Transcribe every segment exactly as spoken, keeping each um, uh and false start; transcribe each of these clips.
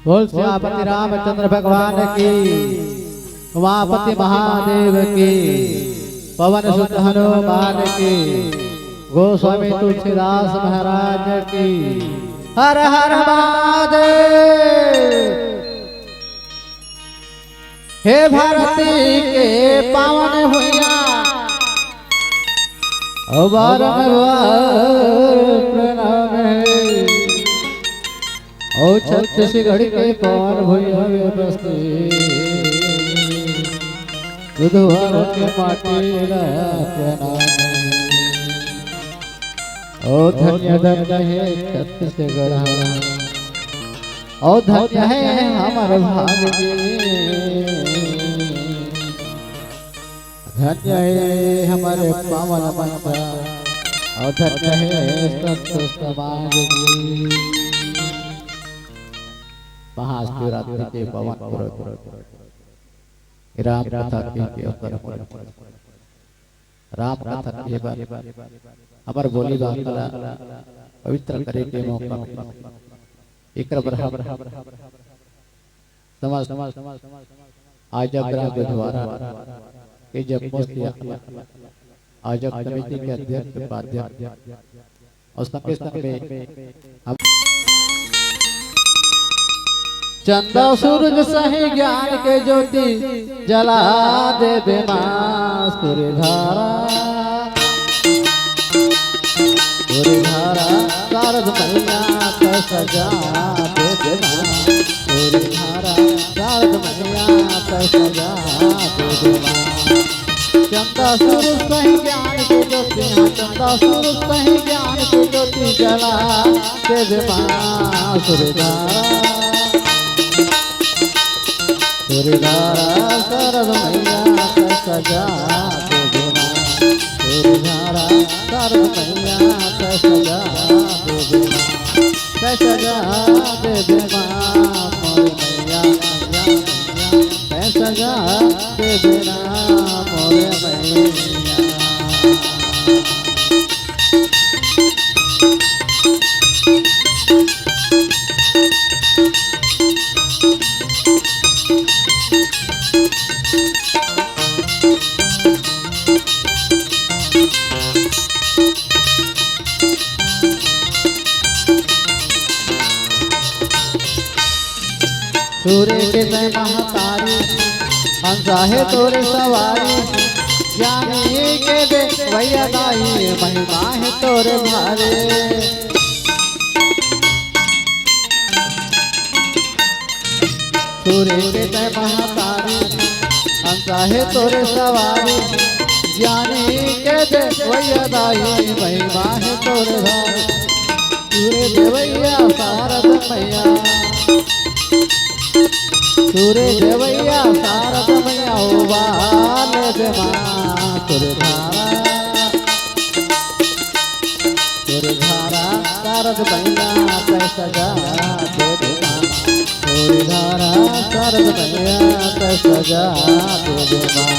बोल सियापति रामचंद्र भगवान की, उमापति महादेव की, पवन सुत हनुमान की, गोस्वामी तुलसीदास महाराज की। हर हर महादेव। हे भारती के पावन भुइयां, अउ बारंबार प्रणाम हे। अउ छत्तीसगढ़ के पावन भुइयां में बसती बुधवार के माटी ला प्रणाम हे। अउ धन्य धन्य हे छत्तीसगढ़, अउ धन्य हे हमर भाग जी। धन्य हे हमर पावन मंच, अउ धन्य हे संत समाज जी। महाशिवरात्रि के पावन पर्व, राम कथा के, के अवसर पर राम कथा के बर हमर बोली बात ला पवित्र करे के मौका मिले। एकर बर हम समस्त आयोजक ग्राम गुरुद्वारा के जम्मो से आयोजक समिति के अध्यक्ष, उपाध्यक्ष अउ संगे संग में हम चंदा सूरज सही ज्ञान के ज्योति जला देबे माँ सूर्यधारा। सूर्यधारा शारद मैया त सजा देबे माँ। सूर्यधारा शारद मैया त सजा देबे माँ। चंदा सूरज सही ज्ञान के ज्योति, हाँ, चंदा सूरज सही ज्ञान के ज्योति जला देबे माँ सूर्यधारा। सूर्यधारा शारद मैया त सजा देबे माँ। सूर्यधारा शारद मैया त सजा देबे माँ। त सजा देबे माँ मोर मैया, मैया, मैया। त सजा देबे ना मोर मैया। सूर्य के तैं महतारी, हंसा हे तोरे सवारी। ज्ञानी के देवैया दाई, महिमा हे तोरे भारी। सूर्य के तैं महतारी, हंसा हे तोरे सवारी। ज्ञानी के देवैया दाई, महिमा हे तोरे भारी। सूर्य देवैया शारद मैया, सूर्य देवैया शारद मैया उबाल दे माँ सूर्यधारा। सूर्यधारा शारद मैया त सजा देबे माँ। सूर्यधारा शारद मैया त सजा देबे माँ।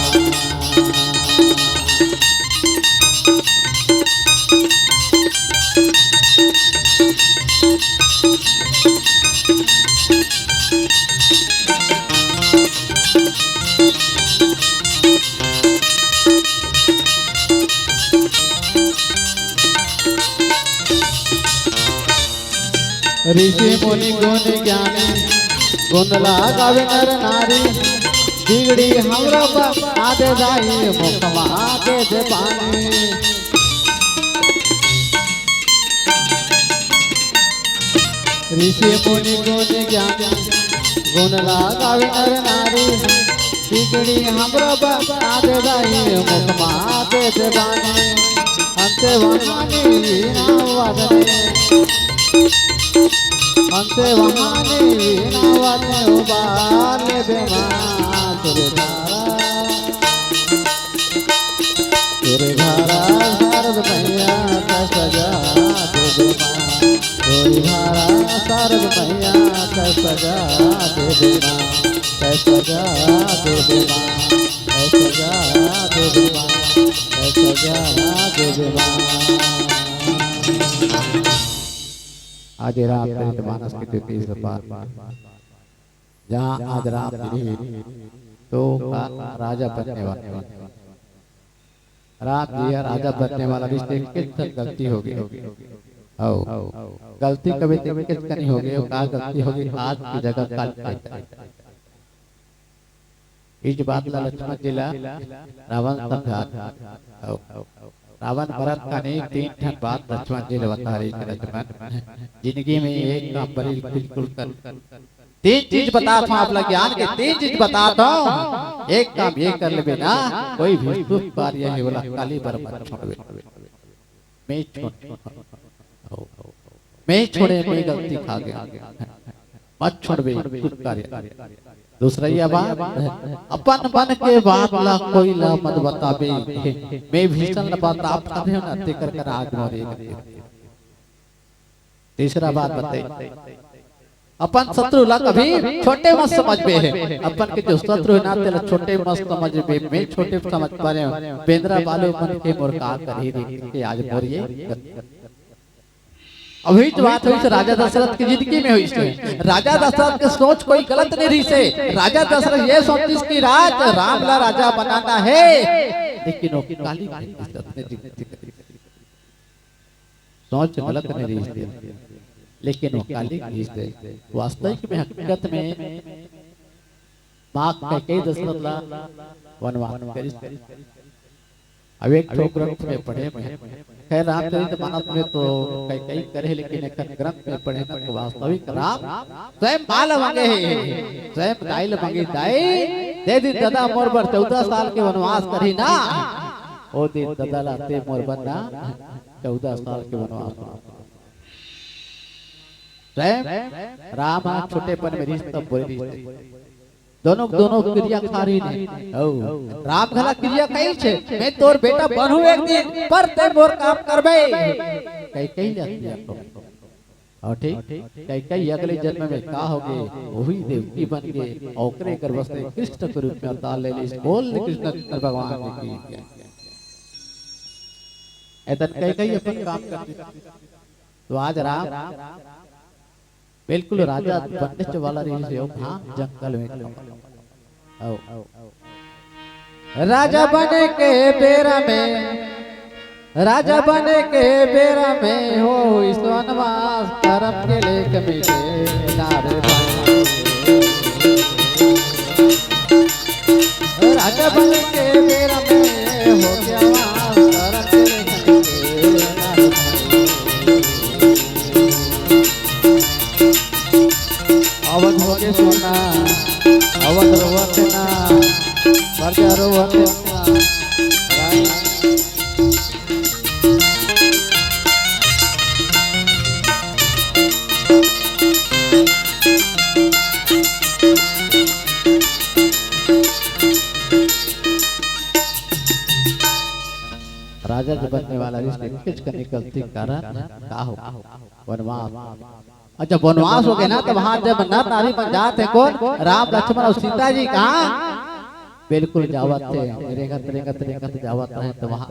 ऋषि मुनि गुण ज्ञानी, गुण ला गावे नर नारी। बिगड़ी हमरो बना दे दाई, मुख मा दे दे पानी। ऋषि मुनि गुण ज्ञानी, गुण ला गावे नर नारी। बिगड़ी हमरो बना दे दाई, मुख मा दे दे पानी। अंते वहानी वीणा वादने, अंते वहानी वीणा वादने उबाल दे माँ सूर्यधारा। सूर्यधारा शारद मैया त सजा देबे माँ। सूर्यधारा शारद मैया त सजा देबे माँ। त सजा देबे माँ। त सजा देबे माँ। त सजा देबे माँ। आज रामचरित मानस के ज्योति से पार जहाँ आज राम जी तो का राजा बनने वाले हैं। राम जी ह राजा बनने वाला रिहिस, एक ठन गलती हो गे। हव, गलती कभी तो एक ठन हो गे, का गलती हो गे? आज की जगह काल की। इस बात ला लक्ष्मण जी ला रावण समझा। हव, रावण मरत खानी तीन ठन बात लक्ष्मण जी ला बता रहिस कि लक्ष्मण, जिंदगी में एक काम बड़ी बिल्कुल कर, तीन चीज बतात हँव आप ला, ज्ञान के तीन चीज बतात हँव, एक काम ये कर लेबे ना, कोई भी शुभ कार्य हे ओला काली बर मत छोड़बे। मैं छोड़, मैं छोड़े, मैं गलती खा गे, मत छोड़बे शुभ कार्य। दूसरा ये बात, अपन मन के बात ला कोई ला मत बताबे। मैं भीषण ला बताब करे हँव ना, तेकर कर आज मोर ये गलती। तीसरा बात बताई, अपन शत्रु ला कभी छोटे मत समझबे हे। अपन के जो शत्रु हे ना, तेला छोटे मत समझबे। मैं छोटे समझ पा रहे हँव, बेंदरा बालू मन के मोर का करही रे, के आज मोर ये। अभी तो बात होइस राजा दशरथ की जिंदगी में होइस हे। राजा दशरथ के सोच कोई गलत नहीं रहिस हे। राजा दशरथ ये सोचिस कि राज राम ला राजा बनाना हे, लेकिन वो काली के अपने जिंदगी सोच गलत नहीं रहिस हे, लेकिन वो काली रहिस हे। वास्तविक में, हकीकत में माँ कैकेयी दशरथ ला वनवास करिस। अब एक ठो ग्रंथ में पढ़े मैं, खैर रामचरित मानस में तो कैकेयी करे, लेकिन एक ग्रंथ में पढ़े ना तो वास्तविक राम स्वयं माँ ला मांगे हे, स्वयं दाई ला मांगे, दाई दे दिन ददा मोर बर चौदह साल के वनवास करही ना, ओ दिन ददा ला ते मोर बर ना चौदह साल के वनवास। स्वयं राम ह छोटेपन में रिहिस तब बोले रिहिस, दोनों, दोनों किरिया खा रहिन हे। अउ राम घला किरिया खाइस हे, मैं तोर बेटा बनहूँ एक दिन, पर ते मोर काम करबे। कैकेयी ला किरिया खाइस। अउ ठीक, कैकेयी अगले जन्म में का होगे, वही देवकी बन गे, ओकरे गर्भ से कृष्ण के रूप में अवतार ले लिस। बोल कृष्ण, कृष्ण भगवान की जय। एतन कैकेयी अपन काम कर। तो आज राम बिल्कुल राजा बनने वाला रहिस हे, हाँ, जंगल में। अउ राजा बने के बेरा में, राजा बने के बेरा में होइस वनवास, करम के लेख मिटे ना रे भाई। राजा बने के बेरा में होगे वास, करम के लेख मिटे ना रे भाई। अवध होगे सोना, अवध रोवत ना, प्रजा रोवत ना। राय राजा जो बनने वाला रिहिस, किच कनी गलती कारण का हो? वनवास। अच्छा, वनवास होगे ना, त वहाँ जब नर नारी मन जात हे, कोन? राम, लक्ष्मण अउ सीता जी कहाँ? बिल्कुल जावत हे, रेंगत, रेंगत, रेंगत जावत हे, त वहाँ,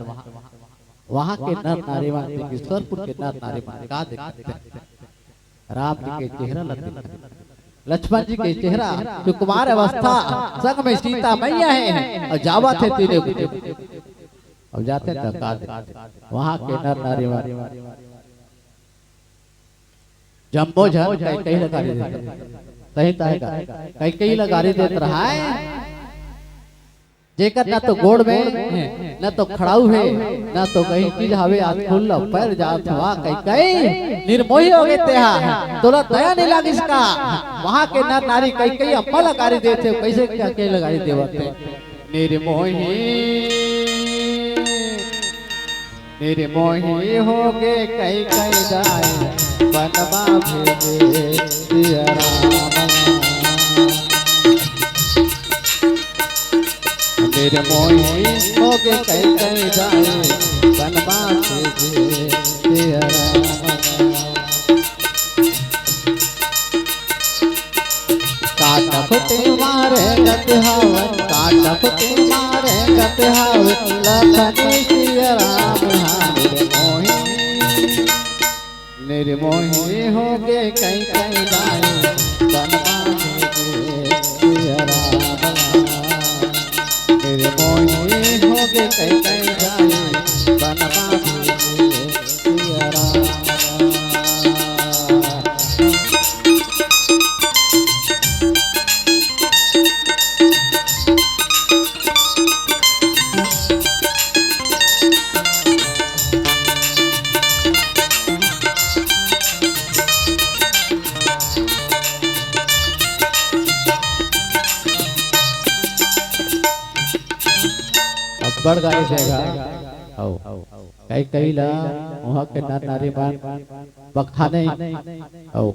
वहाँ के नर नारी मन, देखी, सरपुर के नर नारी मन का देखत हे? राम जी के चेहरा ला देखत हे, लक्ष्मण जी के चेहरा, सुकुमार अवस्था, संग में सीता मैया हे, अउ जावत हे तीनों गुटे। अब जाथे त का दे? वहाँ के नर नारी मन जम्मो झन कैकेयी ला गारी देत रहे। सही त हे का? कैकेयी ला गारी देत रहाय। जेकर ना तो गोड़ में, ना तो खड़ाऊ हे, ना तो कहीं चीज हवे, आज फूल ला पैर जात हवा कैकेयी, निर्मोही होगे तेहा, तोला दया नहीं लागिस का? वहाँ के नर नारी कैकेयी अम्मा ला गारी देथे, कैसे कैकेयी ला गारी देवत हे? निर्मोही, निर्मोही होगे कैकेयी दाई, बनवा भेजे सिया राम। निर्मोही होगे कैकेयी दाई, बनवा भेजे सिया राम। काटा खुटी मारे गत हावे, काटा खुटी मारे गत हावे, लखन सिया राम हा निर्मोही। निर्मोही होगे कैकेयी दाई, बनवा भेजे कई कई जाई बनवा दीजिए सिया राम। अब्बड़ गाने जाएगा। आओ। कई कई ला उहाँ के नर नारी मन बखाने। आओ,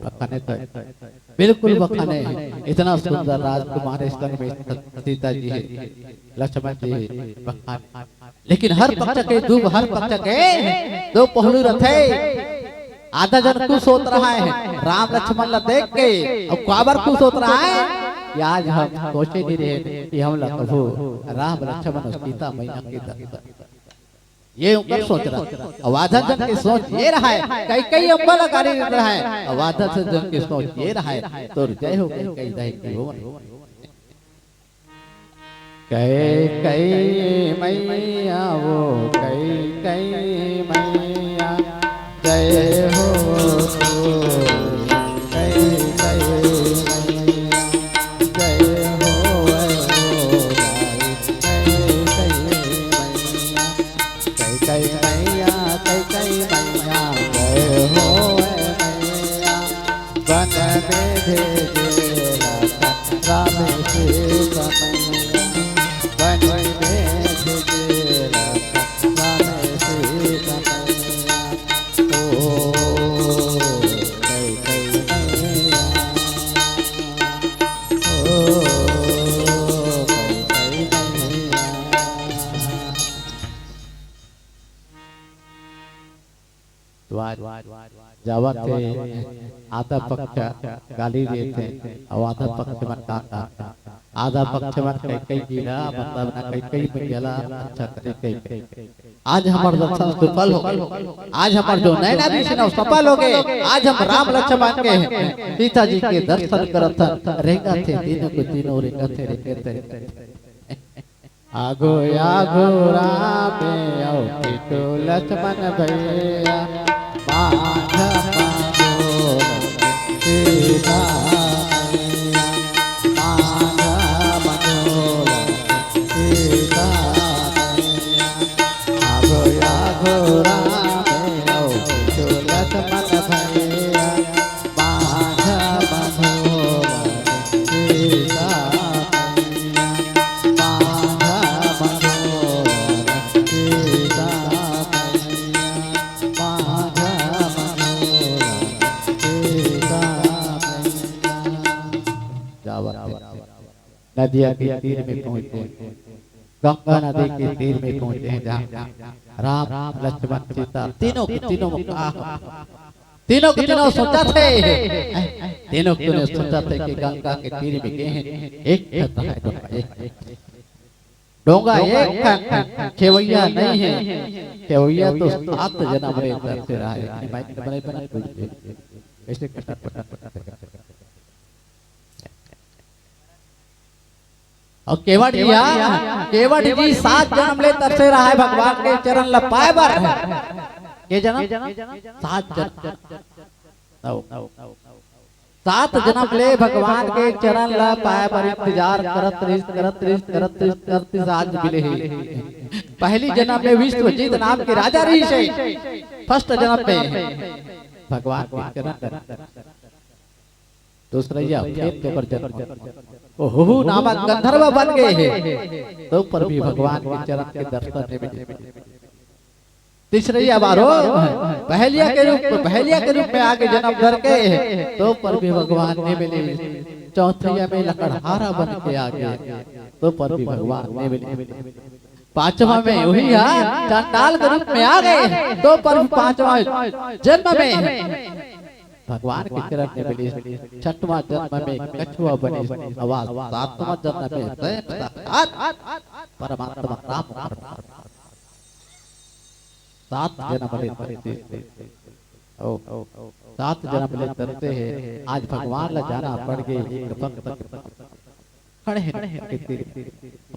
बखाने तो बिल्कुल बखाने हे। इतना सुंदर राजकुमार के संग में सीता जी हे, लक्ष्मण जी हे, बखाने। लेकिन हर पक्ष के दू, हर पक्ष के दू पहलू रथे। आधा जन खुश होत रहा हे राम लक्ष्मण ला देख के, अउ काबर खुश होत रहा हे कि आज हम सोचे नहीं रहे कि हमला कभू राम लक्ष्मण अउ सीता मैया के दर्शन। ये उनकर सोच रहा। अउ आधा जन के सोच ये रहा हे, कई कई अम्बा ला गारी देत रहा हे। अउ आधा जन के सोच ये रहा हे, तोर जय हो कई कई दही की हो। कई कई मैया वो कई कई मैया, जय हो तो कई कई मैया, जय हो, हो कई कई मैया। कई कई मैया, कई कई मैया, जय हो ए मैया। वन में भेजे लखन राम सीता मैया, वन में भेजे लखन राम सीता मैया। ओ कई कई मैया, ओ कई कई मैया। तो आज जावत हे, आधा पक्ष गाली देत हे, अउ आधा पक्ष मन का, का, का। आधा पक्ष मन कई कई जी ला, मतलब ना कई कई मैया ला अच्छा तरीके से। आज हमर दर्शन सुफल हो गे। आज हमर जो नैना दृष्टि हे ना, सफल हो गे। आज हम राम लक्ष्मण के सीता जी के दर्शन करत हन। रेंगत हे, तीनों के तीनों रेंगत हे, रेंगत हे, रेंगत हे। आगू आगू राम अउ पीछू लक्ष्मण भैया, माझा माझो सीता मैया, माझा माझो सीता मैया। आगू आगू राम अउ पीछू लक्ष्मण भैया, माझा माझो सीता मैया, माझा माझो सीता मैया, माझा माझो सीता मैया। क्या बात है। नदिया के तीर में पहुंचे, गंगा नदी के तीर में पहुंचे हैं, जहाँ राम, लक्ष्मण, सीता तीनों के तीनों का तीनों के तीनों सोचथे, तीनों के तीनों सोचथे कि गंगा के तीर में गे हे, एक ठन हे डोंगा, एक, डोंगा एक ठन, खेवैया नहीं हे, खेवैया तो सात जनम ले तरसे रहा हे। कैसे कटक पटक पटक। अउ केवट जी हा, केवट जी सात जनम ले तरसे रहा हे भगवान के चरण ल पाए बर। के जनम? सात जनम। अउ सात जनम ले भगवान के चरण ल पाए बर इंतजार करत रहिस, करत रहिस, करत रहिस, करत रहिस, आज मिले हे। पहली जनम में विश्वजीत नाम के राजा रहिस हे, first जनम में भगवान के चरण ल दूसरइया फेर जोकर जनम, ओ हुहू नामक गंधर्व बन गे हे, तो पर भी भगवान के चरण के दर्शन नइ मिले। तीसरइया बार ओ पहलिया के रूप, पहलिया के रूप में आके जनम धर के, तो पर भी भगवान नइ मिले। चौथइया में लकड़हारा बन के आगे, तो पर भी भगवान नइ मिले। पांचवा में उही हा चंडाल के रूप में आ गे, तो पर भी पांचवा जनम में भगवान के चरण नइ मिलिस। छठवां जनम में कछुआ बनिस, अउ सातवां जनम में स्वयं साक्षात परमात्मा राम ओकर। सात जनम ले तरसे, ओ, सात जनम ले तरसे हे। आज भगवान ला जाना पड़ गे एक भक्त के। खड़े हे,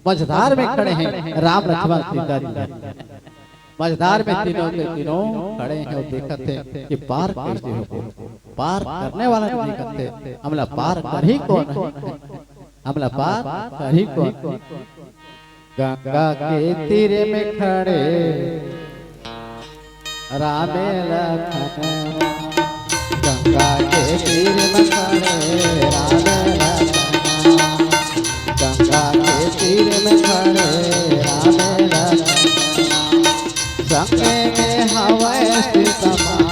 मझधार में खड़े हे राम लक्ष्मण सीता जी। मझधार में तीनों के तीनों खड़े हे अउ देखत हे कि पार कइसे होही। पार करने वाला नइ दिखत हे, हमला पार करही कोन? हमला पार करही कोन? गंगा के तीर में खड़े राम लखन, गंगा के तीर में खड़े राम लखन, गंगा के तीर में खड़े राम लखन, संग में हवय सीता माँ,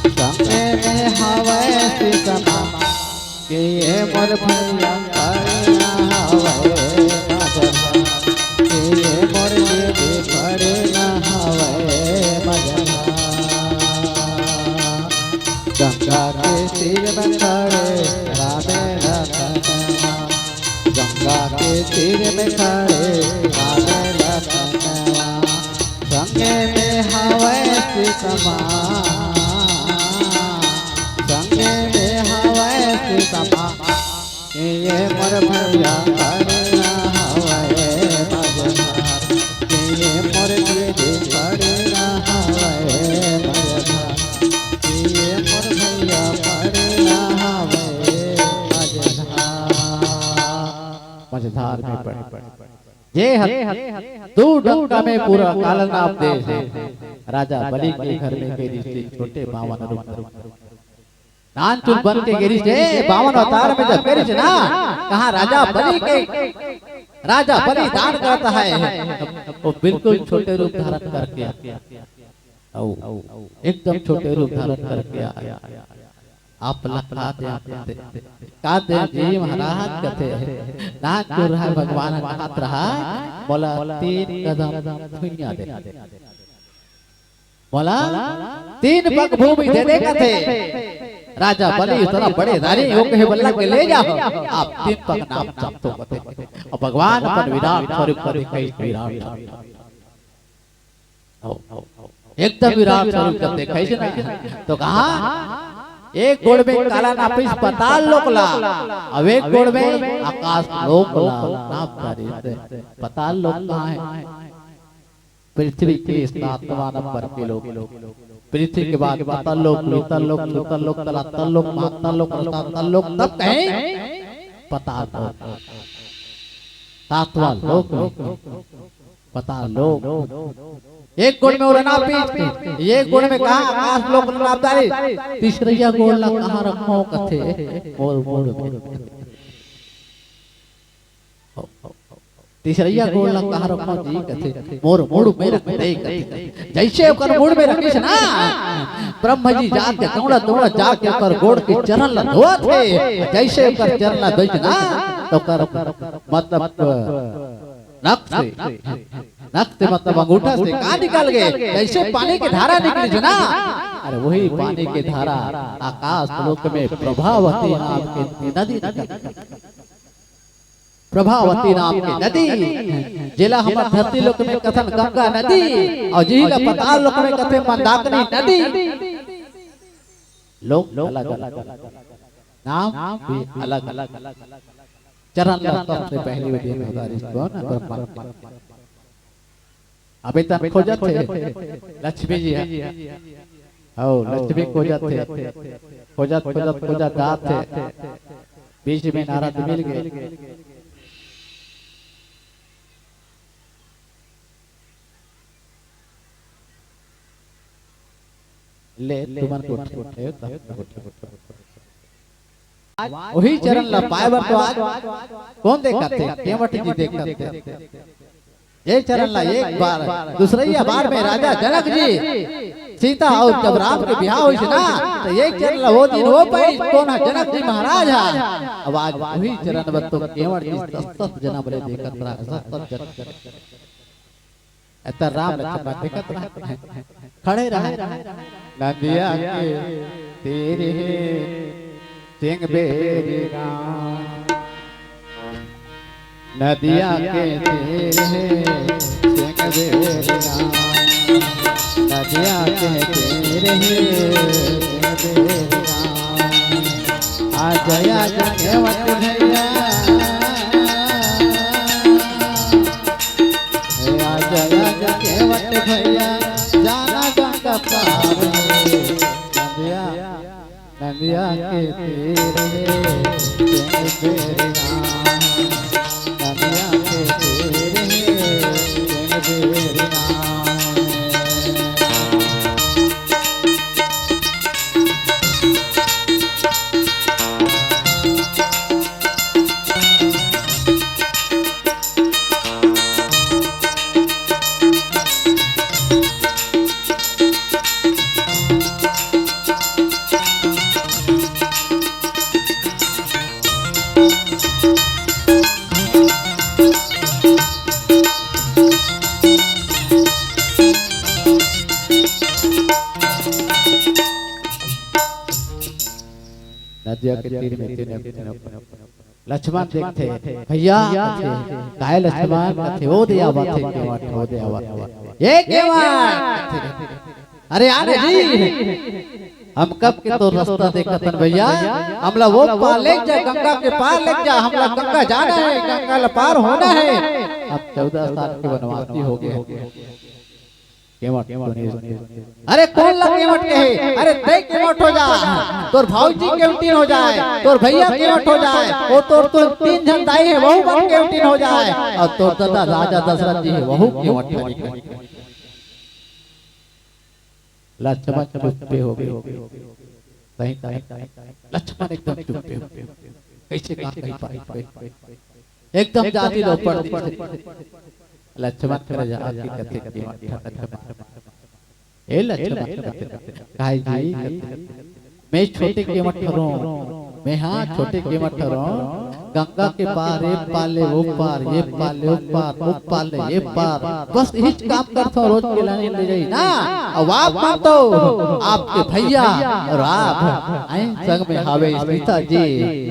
संग में हवय सीता माँ। के ये मोर भैया पड़े ना हवय मझधार, के ये मोर दीदी पड़े ना हवय मझधार। गंगा के तीर में खड़े राम लखनवा, गंगा के तीर में खड़े राम लखनवा। संगे में हवय सीता माँ, संगे में हवय सीता माँ। ये मोर भैया पड़े ना हवय मझधार, ये मोर दीदी पड़े ना हवय मझधार, ये मोर भैया पड़े ना हवय मझधार। मझधार में पड़े। जे ह दू डंका में पूरा काला नाप दे हे। राजा बलि के घर में के रिहिसे छोटे बामन रूप। नानचुन बन के गे रिहिसे, बामन अवतार में जब गे रिहिसे ना, कहाँ राजा बलि के, राजा बलि दान करत हे, वो बिल्कुल छोटे रूप धारण करके, अउ एकदम छोटे रूप धारण करके आय। आप ला का दे, का दे जी महाराज कथे, नानचुन रहय भगवान कहत रहय, मोला तीन कदम भुइयां दे, मोला तीन पग भूमि दे दे कथे। राजा बलि इतना बड़े दानी हो कहे बल्ला के ले जाओ, आप तीन पग नाप सकथो कथे। अउ भगवान अपन विराट स्वरूप को दिखाई, विराट। एकदम विराट स्वरूप जब देखाइस ना, तो कहा, एक गोड़ में काला नापिस पताल लोक ला, अब एक गोड़ में आकाश लोक ला नाप डारिस। पताल लोक कहाँ हे? पृथ्वी के सातवां नंबर के लोक। पृथ्वी के बाद पताल लोक, भीतर लोक, सुतल लोक, तलातल लोक, महातल लोक, रसातल लोक, तब कहें पताल लोक। सातवां लोक। पताल लोक। एक गोड़ में ओला नापिस, एक गोड़ में कहा आकाश लोक ला नाप डारिस, तीसरइया गोड़ ला कहाँ रखों कथे, मोर मुड़ में। तीसरइया गोड़ ला कहाँ रखों जी कथे, मोर मुड़ में रख दे कथे। जइसे ओकर मुड़ में रखिस ना, ब्रह्मा जी जाके दौड़ा दौड़ा जाके ओकर गोड़ के चरण ला धोवत हे। जइसे ओकर चरण ला धोइस ना, तो ओकर मतलब नक से, नक से मतलब अंगूठा से का निकल गे? जइसे पानी के धारा निकलिस ना, अरे वही पानी के धारा आकाश लोक में प्रभावती नाम के नदी निकल गे। प्रभावती नाम के नदी, जेला हमर धरती लोक में कथन गंगा नदी, अउ जिही ला पताल लोक में कथे मंदाकिनी नदी। लोक अलग-अलग, नाम भी अलग-अलग। चरण ला सबसे पहली वो दिन होता रिश्तो ना, ब्रह्मा के। अभी तक खोजत हे लक्ष्मी जी हे। हव, लक्ष्मी खोजत हे, खोजत, खोजत, खोजत जात हे, बीच में नारद मिल गे। ले, तुमन गोठे, गोठे, तब गोठे, गोठे। आज वही चरण ला पाए बर तो आज कोन देखत हे? केवट जी देखत हे। ये चरण ला एक बार, दूसरइया बार में राजा जनक जी, सीता अउ जब राम के बिहाव होइस ना, तो ये चरण ला वो दिन वो पाइस, कोन ह? जनक जी महाराज ह। अब आज वही चरण बर तो केवट जी सत सत जनम ले देखत रहा, सत सत जनम। एता राम लक्ष्मण देखत रहत हे, खड़े रहय। नदिया के तीर हे सिंगबेरी गाँव, नदिया के तीर हे सिंगबेरी गाँव, नदिया के तीर हे सिंगबेरी गाँव। आजा आजा केवट भैया, ए आजा आजा केवट भैया, जाना गंगा पार हे। नदिया, नदिया के तीर हे, तेन बेर ना हे। नदिया के तीर हे, तेन बेर ना हे। नदिया के तीर में तीन लक्ष्मण देखथे, "भैया," कथे, "काय लक्ष्मण?" कथे, "ओ दे आवत हे केवट, ओ दे आवत हे।" "ए केवट," कथे, "अरे आ रे जी, हम कब के तो रास्ता देखत हन भैया, हमला वो पार लेग जा, गंगा के पार लेग जा, हमला गंगा जाना हे, गंगा ला पार होना हे।" अब चौदह साल के वनवासी हो गे। केवट सुने, "अरे कोन ला केवट कहे? अरे तैं केवट हो जा, तोर भौजी केवटिन हो जाए, तोर भैया केवट हो जाए, ओ तोर तो तीन झन दाई हे, वहू मन केवटिन हो जाए, अउ तोर ददा राजा दशरथ जी हे, वहू केवट हो जाए।" लक्ष्मण चुप्पे हो गे। सही, सही। लक्ष्मण एकदम चुप्पे हो गे। कइसे का कहि पाही? एकदम जाति ल ऊपर दिखे। लक्ष्मण करा जाके कथे, "केवट लक्ष्मण।" "हे लक्ष्मण," कथे, "काय जी?" कथे, "मैं छोटे केवट हरों, मैं हा छोटे केवट हरों, गंगा के पार, ए पार ले ओ पार, ए पार ले ओ पार, ओ पार ले ए पार, बस इहीच काम करथों, रोज के लाने ले जाई ना, अउ आप मन तो, आपके भैया अउ आप, आइन संग में हावे सीता जी,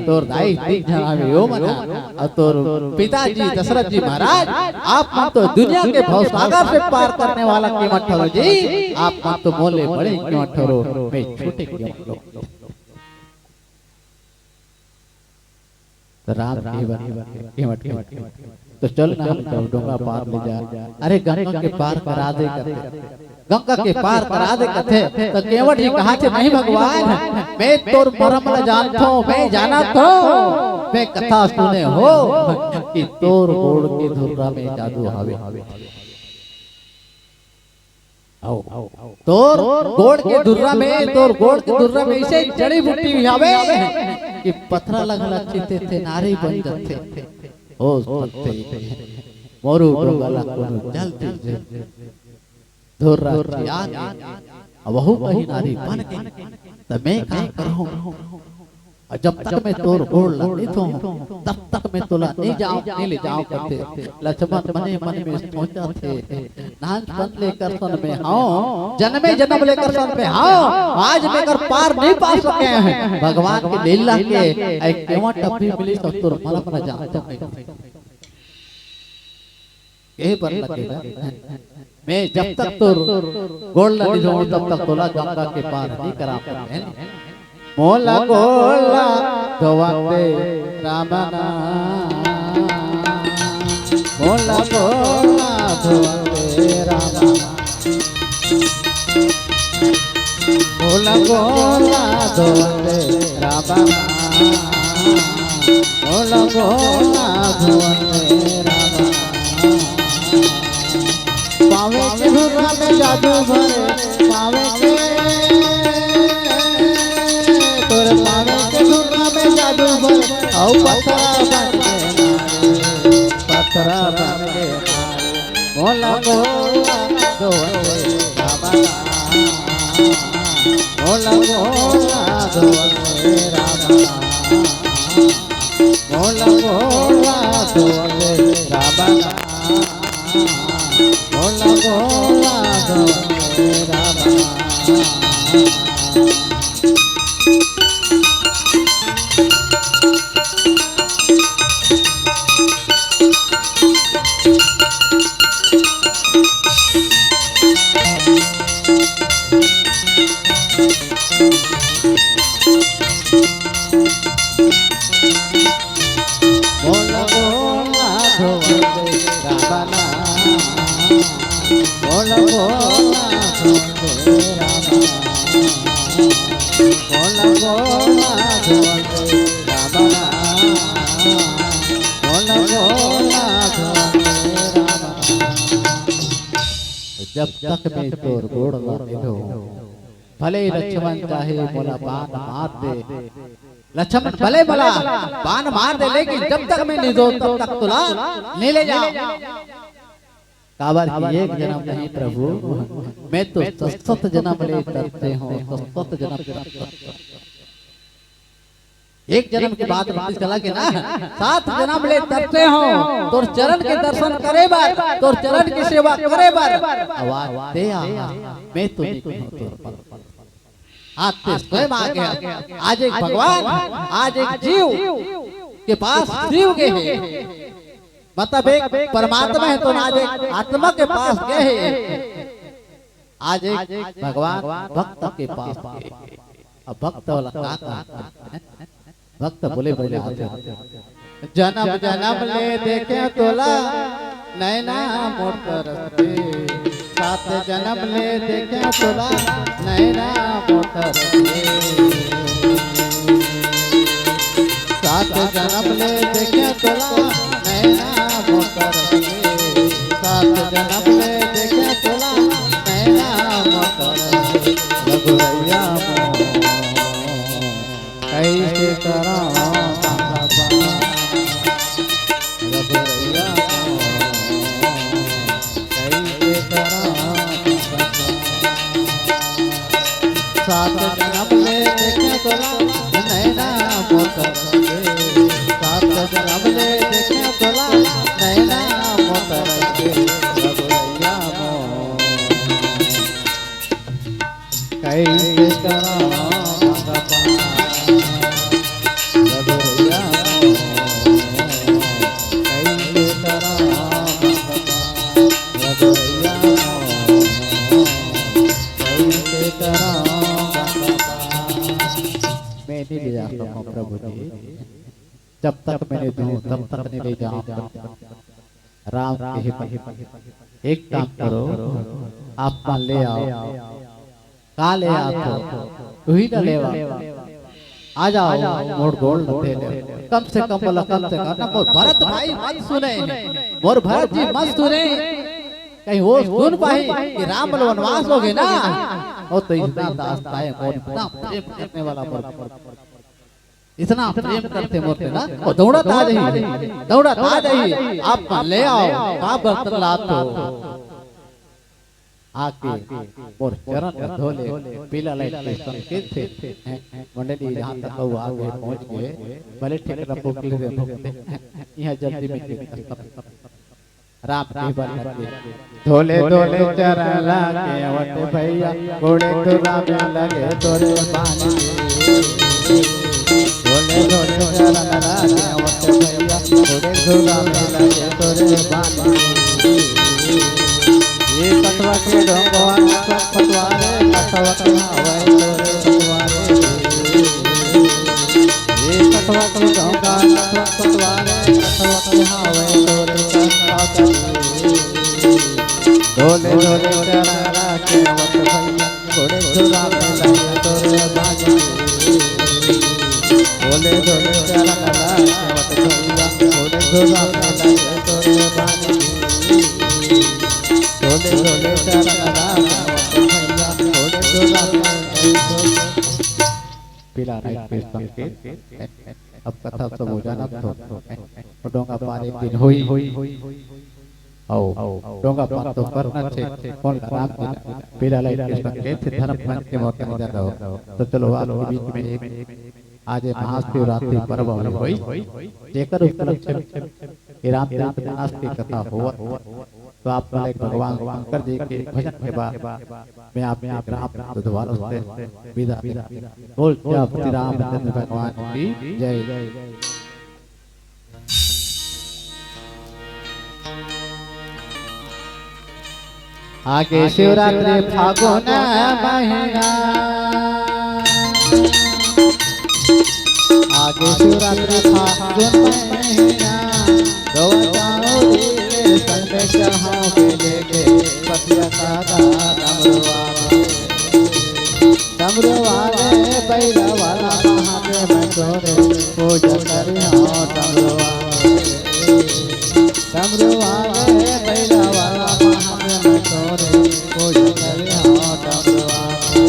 तोर दाई तीन झन हावे ओ मन हा।" अउ तोर पिताजी दशरथ जी महाराज, आप मन तो दुनिया के भवसागर से पार करने वाला केवट हरो जी, आप मन तो मोले बड़े केवट हरो, मैं छोटे केवट हरों। तो राम केवट, केवट, केवट, तो चल ना हमन डोंगा पार ले जा। अरे गंगा के पार करा दे कथे। गंगा के पार करा दे कथे, त केवट जी कहाथे, "नहीं भगवान, मैं तोर मरम ल जानथों, मैं जानथों, मैं कथा सुने हों कि तोर गोड़ के धुर्रा में जादू हावे। अउ तोर गोड़ के धुर्रा में, तोर गोड़ के धुर्रा में अइसे जड़ी बूटी भी हावे कि पथरा ल घला छीते ते नारी बन जाथे।" ओ सकथे, मोर डोंगा ला कोनो जल्दी धुर्रा चिया के, अउ वहू कहीं नारी बन के, त मैं का करहूं? अउ जब तक मैं तोर गोड़ ला नइ धोहूं, तब तक मैं तोला नइ जांव, नइ ले जांव कथे। लक्ष्मण मने मन में सोचथे, नानपन ले करसन में हंव, जनमे जनम ले करसन में हंव, आज मैं एकर पार नइ पा सके हंव। भगवान के लीला के, ए केवट अभी मिलिस अउ तोर मरम ल जानथों कथे। कहे बर लगे ना, मैं जब तक तोर गोड़ ला नइ धोहूं, तब तक तोला गंगा के पार नइ करा पाहूं। मोला गोड़ ला धोवा दे राम ना, मोला गोड़ ला धोवा दे राम ना। मोला गोड़ ला धोवा दे राम ना, मोला गोड़ ला धोवा दे राम ना। पावे के धुर्रा में जादू भरे, पावे के, तोर पावे के धुर्रा में जादू भरे, अउ पथरा बन के नारी, पथरा बन के नारी। मोला गोड़ ला धोवा दे राम ना, मोला गोड़ ला धोवा दे राम ना, मोला गोड़ ला धोवा दे राम ना, मोला गोड़ ला धोवा दे राम ना। बोल बोल भगवते राम नाम, बोल बोल भगवते राम नाम। जब तक मैं तोर गोड़ ला मिलूं, भले लक्ष्मण चाहे मोला बाण मार दे, लक्ष्मण भले मोला बाण मार दे, लेकिन जब तक मैं नहीं दूं, तब तक तोला नहीं ले जाऊं। काबर कि एक जन्म नहीं प्रभु, मैं तो सत सत जन्म ले तरसे हों, सत सत जन्म तरसे हों। एक जन्म के बात वापस चला के ना, सात जन्म ले तरसे हों तोर चरण के दर्शन करे बर, तोर चरण की सेवा करे बर। आवाज दे आ, मैं तो नहीं कहूं तोर पर। आज ते स्वयं आ गया। आज एक भगवान, आज एक जीव के पास शिव के है, मतलब एक परमात्मा है, तो आज एक आत्मा के पास गए हैं। आज एक भगवान भक्त के पास गए। अब भक्त वाला का कहता है? भक्त बोले बोले आते हैं, जन्म जन्म ले देखे तोला, नैना मोर तरस के। सात जन्म ले देखे तोला, नैना मोर तरस के। सात जन्म ले देखे तोला, नैना मोर तरस के। सात जन्म ले देखे तोला, नैना मोर तरस के। रघुरैया मोर, कैसे करा भगवान? रघुरैया मोर, कैसे करा भगवान? सात जन्म ले देखे तोला, नैना मोर तरस के। सात जन्म ले देखे तोला, नैना मोर तरस के। रघुरैया मोर, कैसे करा भगवान? रघुरैया मोर, कैसे करा भगवान? रघुरैया मोर, कैसे करा भगवान? मैं नहीं ले जा सकूं प्रभु जी, जब तक मैं नहीं दूं तब तक नहीं ले जाऊं। राम कहे, एक काम करो, आप मन ले आओ। का ले आथो? तुही न लेवा। आ जाओ, मोर गोड़ ल धर ले। कम से कम बोला, कम से कम ना, मोर भरत भाई मत सुने, मोर भरत जी मत सुने। कहीं वो सुन पाही कि राम ल वनवास हो गए ना, वो तो इतना दास ताय मोर, इतना प्रेम करने वाला मोर, इतना प्रेम करथे मोर से ना, वो दौड़त आ जाही, दौड़त आ जाही, आप ले आओ, का बर्तन लाथो? आके मोर चरण ल धो ले, पीला लाइट के संकेत से, हैं, मंडली जहाँ तक वो आगे पहुँच गए, भले ठीक रखो, किले दे भोगते, यहाँ जल्दी में ठीक है। राम के बल लगे। धोले धोले चरण लागे अवत भैया, गोड़े धुरा में लगे तोरे बानी। धोले धोले चरण लागे अवत भैया, गोड़े धुरा में लगे तोरे बानी। ये कटवा के ढोंगवा, कटवा रे, कटवा के हावे तोरे कटवा रे। ये कटवा के ढोंगा, कटवा, कटवा रे, कटवा के हावे तोरे कटवा रे। धोले धोले चरण लागे अवत भैया, गोड़े धुरा में लगे तोरे बानी। धोले धोले चरण लागे अवत भैया, गोड़े धुरा में लगे तोरे बानी। धोले धोले चरण लागे अवत भैया, गोड़े धुरा में लगे तोरे। पीला लाइट के संकेत। अब कथा सब हो जाना तो। डोंगा पार एक दिन होई। आओ, डोंगा पार तो करना छे। कौन राम के पीला लाइट के संकेत से धर्म पंच के मौत नहीं जाता हो। तो चलो, आज के बीच में एक, आज ये महाशिवरात्रि पर्व भी होई, जेकर उपलक्ष्य में ये रामचरित मानस की कथा होवत। तो आप मन ला भगवान शंकर जी के भजन के बाद मैं आपके ग्राम दुधवालों से विदा देता हूँ। बोल जय श्री रामचंद्र भगवान की जय। आगे शिवरात्रि फागुन महीना, आगे शिवरात्रि फागुन महीना, गौतम जी के संग चढ़ाओ के लेके पतिया का दानम रुआ। डमरू वाले बैला वाला महादेव मैं तोरे पूजा करिहौं डमरू वाले। डमरू वाले बैला वाला महादेव मैं तोरे पूजा करिहौं डमरू वाले।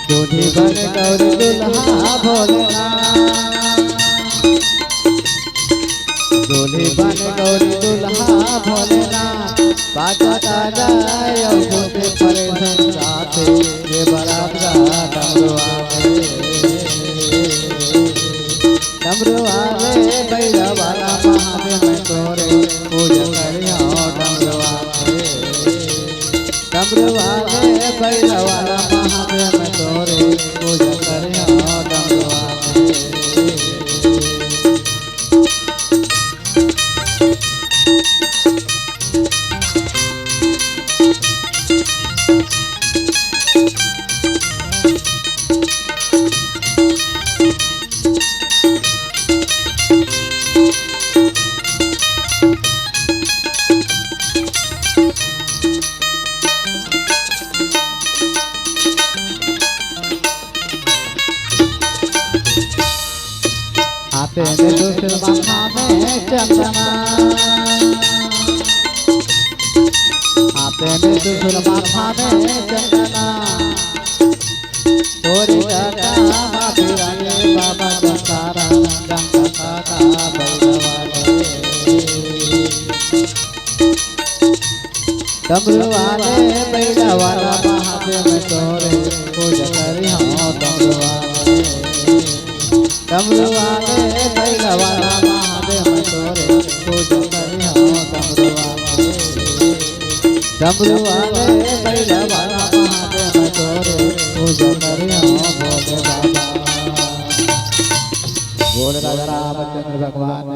दूल्ही बन गौरी दुल्हा भोलेनाथ, दूल्ही बन गौरी दुल्हा भोलेनाथ, बाजा गाजा अउ भूत परेशान साथे, ये बारात गा डमरू वाले। डमरू वाले बैला वाला महादेव मैं तोरे पूजा करिहौं डमरू वाले। डमरू वाले बैला वाला महादेव मैं तोरे पूजा करिहौं डमरू वाले। हाथे में त्रिशूल माथा में चंदना, हाथे में त्रिशूल माथा में चंदना। तोरे जटा मा बिराजे बाबा दशहरा, डंका का बैलवा रे। डमरू वाले बैला वाला महादेव मैं तोरे पूजा करिहौं डमरू वाले। डमरू वाले बैला वाला महादेव मैं तोरे पूजा करिहौं डमरू वाले। डमरू वाले बैला वाला महादेव मैं तोरे पूजा करिहौं भोले बाबा। बोल राजा रामचंद्र भगवान